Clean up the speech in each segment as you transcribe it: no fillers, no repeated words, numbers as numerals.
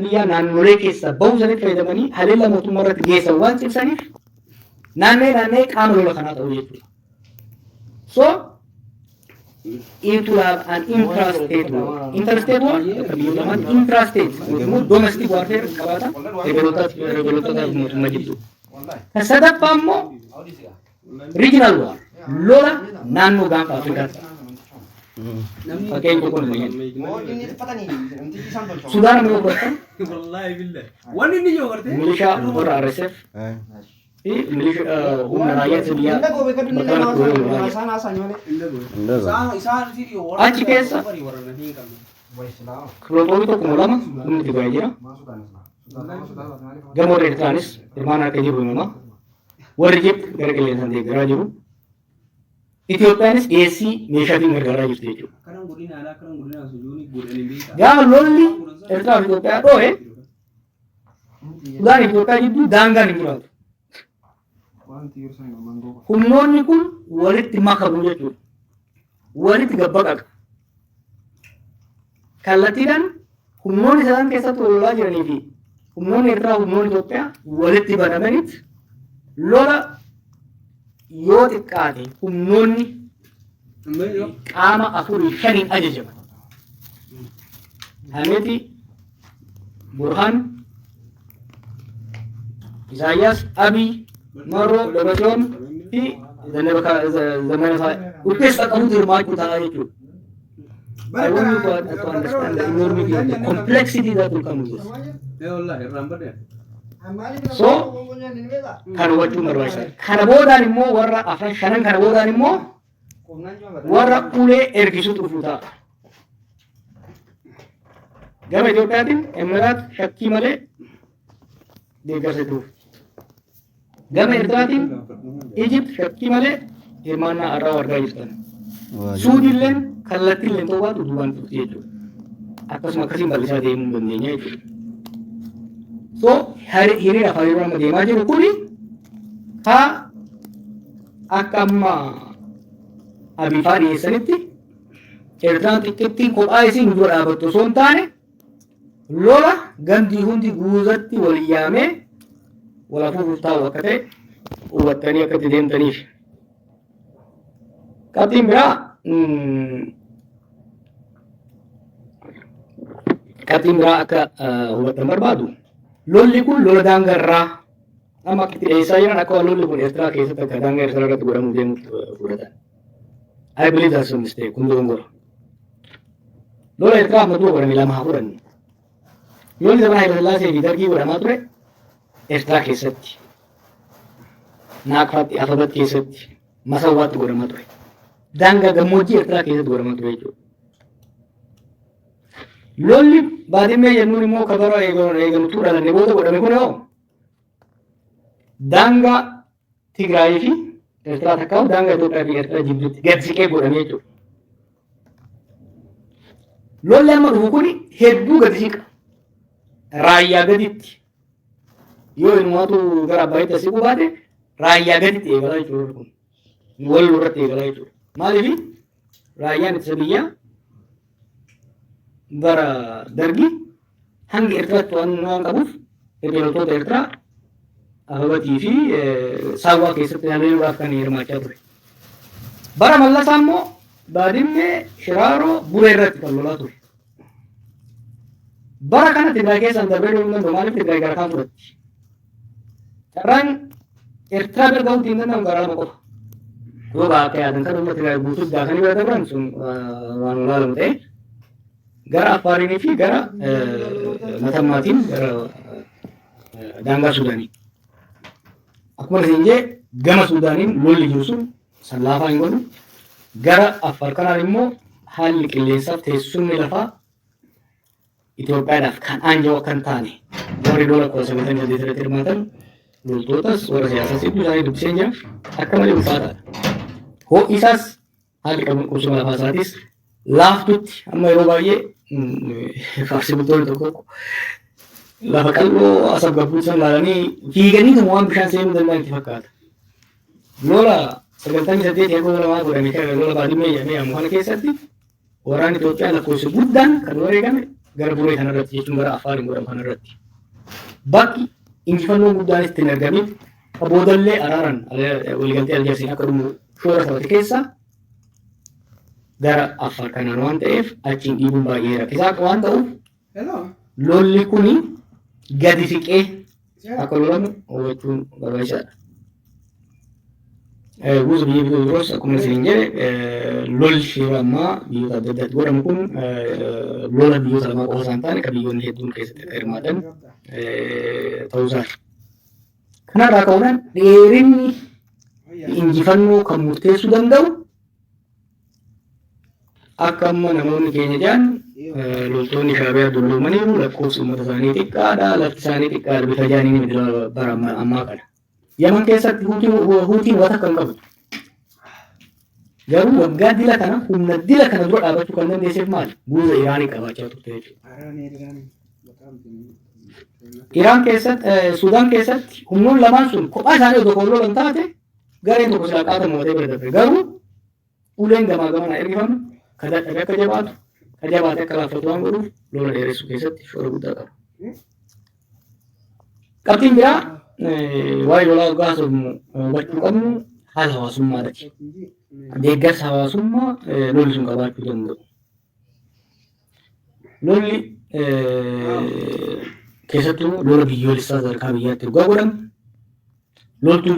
biyyaa naannolee keessaa bahuu sanitti fayyadamanii haleellaa mootummaa irratti geessan waan cimsaniif naannee naannee qaama lola kanaa ta'uu jechuudha. So it will have an intrastate war. Interstate war akka biyyoota lamaatti, intrastate yookiin immoo domestic warfare qabaata rebelootaa fi mootummaa jidduu. Kan sadaffaa immoo regional war, lola naannoo Gaanfa Afrikaatti. Fakkeenya tokko nu jenna. Sudaan amma yoo fudhattan, milishaa warra RSF fi milishaa humna raayyaa ittisa biyyaa bakka lamatti godhee lolaa jira. Achi keessa kilootoonni tokko lama humni Tigraay jira. Gama warra Eertiraanis hirmaannaa akka jiru himama. Warri Ijipt gara qilleensaan deeggaraa jiru. Itoophiyaanis dhiyeessii meeshaatiin gargaaraa jirti jechuudha. Gaafa lolli Eertiraa fi Itoophiyaa dhoohe, Sudaan fi Itoophiyaa jidduu daangaan hin jiraatu. Humnoonni kun walitti makamu jechuudha. Walitti gabbaqaqa. Kallattiidhaan humnoonni sadan keessatti wal lolaa jiranii fi humnoonni Eertiraa, humnoonni Itoophiyaa walitti banamanitti lola yoo xiqqaate humnoonni qaama afurii shaniin ajajaman. Hameeti, Burhaan, Isaayyaas, Abiy, Marroo, Dabatsiyoon fi Zamana fa'aa of qabutu hirmaachuu ta'a jechuudha. I want you to understand the enormity of the complexity that will come with this. So, kan hubachuun barbaachisaadha. Kana boodaan immoo warra afran shanan kana boodaan immoo warra ulee ergisuutu dhufuu ta'a. Gama Itoophiyaatiin Emiraat shakkii malee deeggarsa itti fufu. Gama Eertiraatiin Ijipt shakkii malee hirmaannaa har'aa argaa jirtan. Suudiilleen kallattiilleen ta'uu baatu duubaan turti jechuudha. Akkasuma akkasiin bal'isaa deemuu dandeenya jechuudha. So hiriira hariiroo amma deemaa jiru kuni haa akka amma Abifaa dhiyeessanitti Eertiraan xiqqittiin kophaa isii nu dura dhaabattu osoo hin taane, lola gandii hundi guuzatti wal yaamee wal afuufuuf taa'u akka ta'e hubattanii akka itti deemtaniif. Qabxiin biraa akka hubattan barbaadu, lolli kun lola daangarraa amma akka itti dhiyeessaa jiran akka lolli kun Eertiraa keessatti akka daangaa Eertiraa irratti godhamuuf deemutti fudhatan. I believe that's a mistake. Kun dogongora. Lola Eertiraa amma dura godhame lama haa fudhannu. Lolli zamana Haayila Sillaasee fi Dargii godhamaa ture Eertiraa keessatti. Naaqfaatti, Afabat keessatti, Masawwaatti godhamaa ture. Daangaa gammoojjii Eertiraa keessatti godhamaa ture jechuudha. Lolli Baadimmee jennuun immoo kabara eegalutuu dhalanne booda godhame kun hoo daangaa Tigraayii fi Eertiraa takkaa'u daangaa Itoophiyaa fi Eertiraa jidduutti gad siqee godhame jechuudha. Lolli amma dhufu kun hedduu gadi siqa. Raayyaa gaditti yoo inumaatu gara Abbaayitti as siquu baate, raayyaa gaditti eegalaa jechuudha kun. Wal irratti eegalaa jechuudha. Maaliif? Raayyaan ittisa biyyaa bara Dargii hanga Eertiraatti waan qabuuf loltoota Eertiraa Afabatii fi Saawwaa keessatti haleeluudhaaf kan hirmaachaa ture. Bara Mallasaa immoo Baadimmee, Shiraaroo, Buree irratti kan lolaa ture. Bara kana Tigraay keessaan darbee loluu danda'u. Maaliif? Tigraay gara kaan fudhatti. Carraan Eertiraa bira gahuutti hin danda'amu gara lama qofa. Yoo akka yaadan kan uummata Tigraay guutuuf daakanii bira dabran sun waan olaalamu ta'e, gara Affaariinii fi gara Matammaatiin gara daangaa Suudaanii. Akkuma isin jee, gama Suudaaniin lolli jiru sun san laafaa hin godhu. Gara Affaar kanaan immoo haalli qilleensaaf teessumni lafaa Itoophiyaadhaaf kan aanjoo akka hin taane warri lola 1998 irratti hirmaatan loltootas warra siyaasaas hedduu isaanii dubbisee jira. Akka malee ulfaataadha. Ho'i isaas, haalli qubsuma lafaa isaatis laaftutti amma yeroo baay'ee faarsii bultoonni tokko tokko lafa qal'oo Asab gabbuu san ilaalanii fiiganii kan waan bishaan seenuu danda'an itti fakkaata. Lola 98 eeguu lamaa godhame kana, lola Baadimmee jedhamee yaamamu kana keessatti, waraanni Itoophiyaa lakkoofsa guddaan kan wareegame Gara Buree kanarratti jechuun gara Affaariin godhamu kanarratti. Bakki injifannoon guddaan itti hin argamin, boodallee araaran waliigaltee Aljeersiin akka dhumu shoora taphate keessa gara Affaar kanaan waan ta'eef, achiin dhiibuun baay'ee rakkisaa waan ta'uuf, lolli kuni gadi siqee akka lolamu hubachuun barbaachisaadha. Guutuu biyya biroos akkuma isin jedhe, lolli yeroo ammaa biyyoota adda addaatti godhamu kun lola biyyoota lamaa qofa osoo hin taane, kan biyyoonni hedduun keessatti akka hirmaatan ta'uu isaati. Kanarraa ka'uudhaan dheerinni injifannoo kan murteessuu danda'u, akka amma namoonni keenya jedhan, loltoonni Shaabiyaa dulloomaniiru, lakkoofsi uummata isaanii xiqqaadha, lafti isaanii xiqqaadha bifa jaaniin miti bara ammaa kana. Yaman keessatti Huutiin waan akka hin qabdu. Garuu waggaa dila kana humna dila kana dura dhaabachuu kan dandeesseef maali? Guuza Iraanii qabaachaa turte jechuudha. Iraan keessatti, Sudaan keessatti humnoon lamaan sun kophaa isaanii osoo kan lolan taate, gareen tokko silaa qaata mo'atee bira darbe. Garuu uleen gamaa gamanaa ergifamu ka dadhabe akka jabaatu, ka jabaate akka laaffatu waan godhuuf, lola dheeressuu keessatti shoora guddaa qaba. Qabxiin biraa waa'ee lolaa waggaa haasofnu hubachuu qabnu haala hawaasummaadha. Deeggarsa hawaasummaa lolli sun qabaachuu danda'u. Lolli, keessattuu lola biyyoolessaa sadarkaa biyyaatti waggaa godhamu, loltuu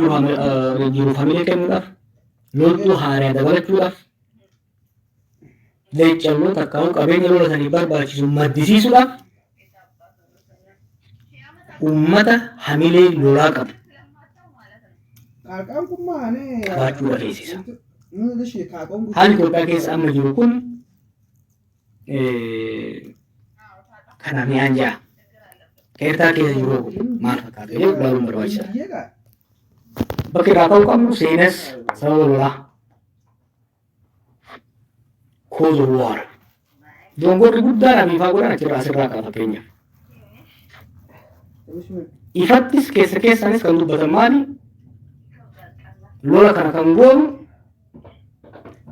jiruuf hamilee kennuudhaaf, loltuu haaraa dabalachuudhaaf, leeccalloo takkaa'uu qabeenya lola saniif barbaachisu maddisiisuudhaaf, uummata hamilee lolaa qabu qabaachuu barreessisa. Haalli Itoophiyaa keessa amma jiru kun kana mi'aan jaa. Eertiraa keessa jiru maal fakkaata jedhu ilaaluun barbaachisaadha. Bakki irraa ka'uu qabnu seenas sababa lolaa. Cause of war. Dongorri guddaan abiifaa godhan achirraa asirraa ka'a fakkeenyaaf. Ifattis keessa keessaanis kan dubbatan maali? Lola kana kan goonu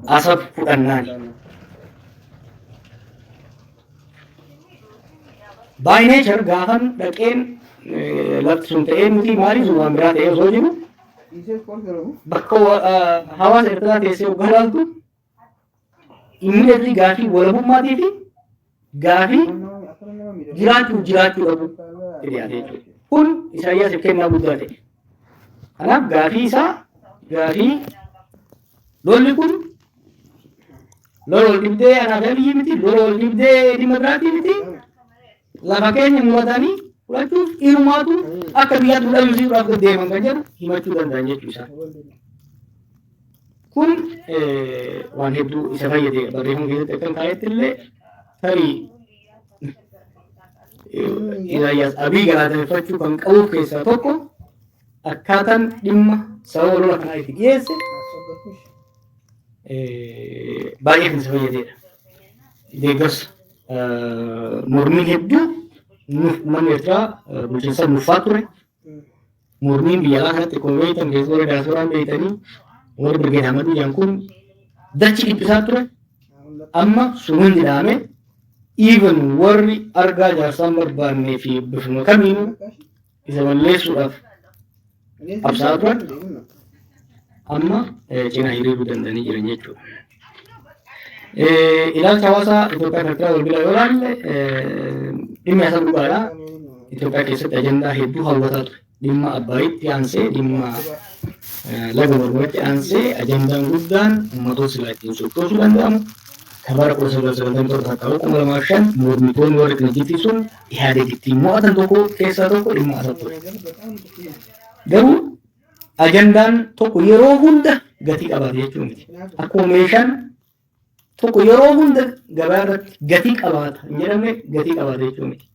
Asab fudhannaani. By nature gaafan dhaqeen lafti sun ta'ee miti maali, sun waan biraa ta'ee osoo jiru, bakka hawaasa Eertiraa teessee hoggaa ilaaltu, immediately gaafii walabummaatii fi gaafii jiraachuu jiraachuu dhabu dhiyaate jechuudha. Kun Isaayyaasiif kennaa guddaa ta'e. Kanaaf gaafii isaa, gaafii lolli kun lola wal dhibdee anaa fi Abiyyi miti, lola wal dhibdee dhimma biraatii miti, lafa keenya muratanii fudhachuuf inumaatu akka biyyaatti fudhachuudhaaf deeman kan jedhu himachuu danda'an jechuu isaa. Kun waan hedduu isa fayyade. Barreeffama keessatti akkan kaa'etti illee, tarii Isaayyaas Abiy galateeffachuu kan qabuuf keessaa tokko akkaataan dhimma sababa lola kanaa itti dhiyeesse baay'ee kan isa fayyadedha. Deeggarsa mormiin hedduu nuuf uummanni Eertiraa bulchiinsa nuffaa ture. Mormiin biyya alaa kanatti akkuma beektan, keessatti warri daasporaan beektanii, warri Birgeed Hamaduu jedhan kun dachi dhiphisaa ture. Amma sun hundi dhaame. Even warri argaa jaarsaan barbaannee fi bifuma kamiinuu isa balleessuudhaaf qabsaa'aa turan amma cinaa hiriiruu danda'anii jiran jechuudha. Ilaalcha hawaasaa Itoophiyaa fi Eertiraa wal bira yoo ilaalle, dhimmi isaa dhugaadha. Itoophiyaa keessatti ajandaa hedduu hawwataa ture. Dhimma Abbaayitti aansee, dhimma laga Mormoritti aansee, ajandaan guddaan uummatoota silaa ittiin sochoosuu danda'amu kan bara 1997 takka 2005 mormitoonni warri Qinijjiitii sun Ihaadeeg ittiin mo'atan tokko keessaa tokko dhimma Asab ture. Garuu ajandaan tokko yeroo hunda gatii qabaata jechuu miti. Akkuma meeshaan tokko yeroo hunda gabaa irratti gatii qabaata hin jedhamne, gatii qabaata jechuu miti.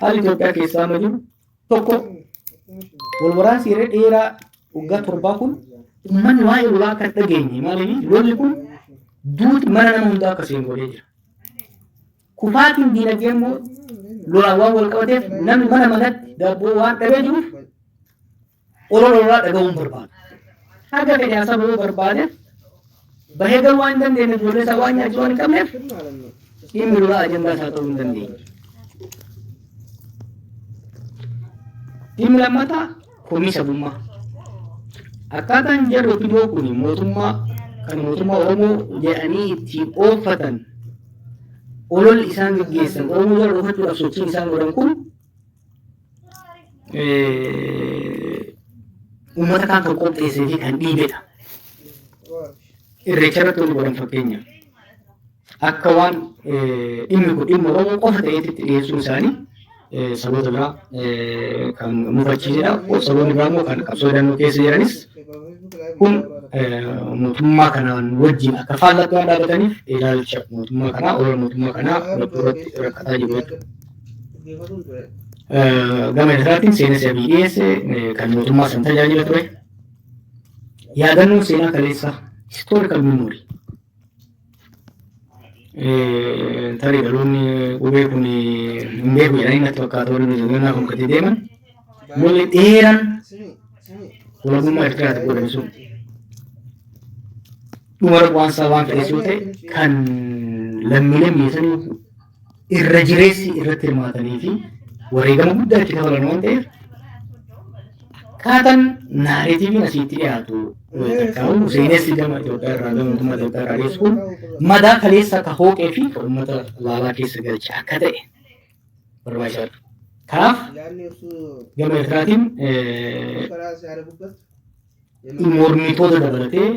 Haalli Itoophiyaa keessaa amma jiru tokko, wal waraansi yeroo dheeraa waggaa 7 kun uummanni waa'ee lolaa akka hin dhageenye, maaliif lolli kun duuti mana nama hundaa akka seenu godhee jira. Kufaatiin diinagdee immoo lolaan waan wal qabateef, namni mana manatti daabboo waan dhabee jiruuf olola lolaa dhaga'uu hin barbaadu. Haga fedhe haasawuu yoo barbaadeef, bahee galuu waan hin dandeenyeef, ijoollee isaa waan nyaachisuu waan hin qabneef, dhimmi lolaa ajandaa isaa ta'uu hin dandeenye. Dhimmi lammataa komii sabummaa. Akkaataan jarri OPDO kun mootummaa kan mootummaa Oromoo jedhanii ittiin oofatan, ololli isaan gaggeessan, Oromoo jala dhoofachuudhaaf sochiin isaan godhan kun uummata kaan kan qopheessee fi kan dhiibedha. Irreecha irratti wanti godhan fakkeenya. Akka waan dhimmi kun dhimma Oromoo qofa ta'eetti dhiyeessuun isaanii saboota biraa kan mufachiisedha. Saboonni biraa immoo kan qabsoo hidhannoo keessa jiranis kun mootummaa kanaan wajjin akka faallatti waan dhaabbataniif ilaalcha mootummaa kanaa, olola mootummaa kanaa fudhachuu irratti rakkataa jiru jechuudha. Gama Eertiraatiin seenessa Abiy dhiyeesse kan mootummaa san tajaajila ture. Yaadannoon seenaa kaleessaa, historical memory. Tarii dhaloonni qubee kun hin beeku jedhanii natti fakkaata warri bilxiginnaa kun gadi deeman. Lolli dheeraan walabummaa Eertiraatiif godhame sun dhuma waan isaa waan fedhes yoo ta'e, kan lammiileen biyya sanii irra jireessi irratti hirmaatanii fi wareegama guddaa itti kafalan waan ta'eef, akkaataan narrativeiin asitti dhiyaatu takkaa'u seenessi gama Itoophiyaa irraa, gama mootummaa Itoophiyaa irraa dhiyeessu kun madaa kaleessa akka hooqee fi kan uummata laalaa keessa galche akka ta'e barbaachisaadha. Kanaaf gama Eertiraatiin mormitoota dabalatee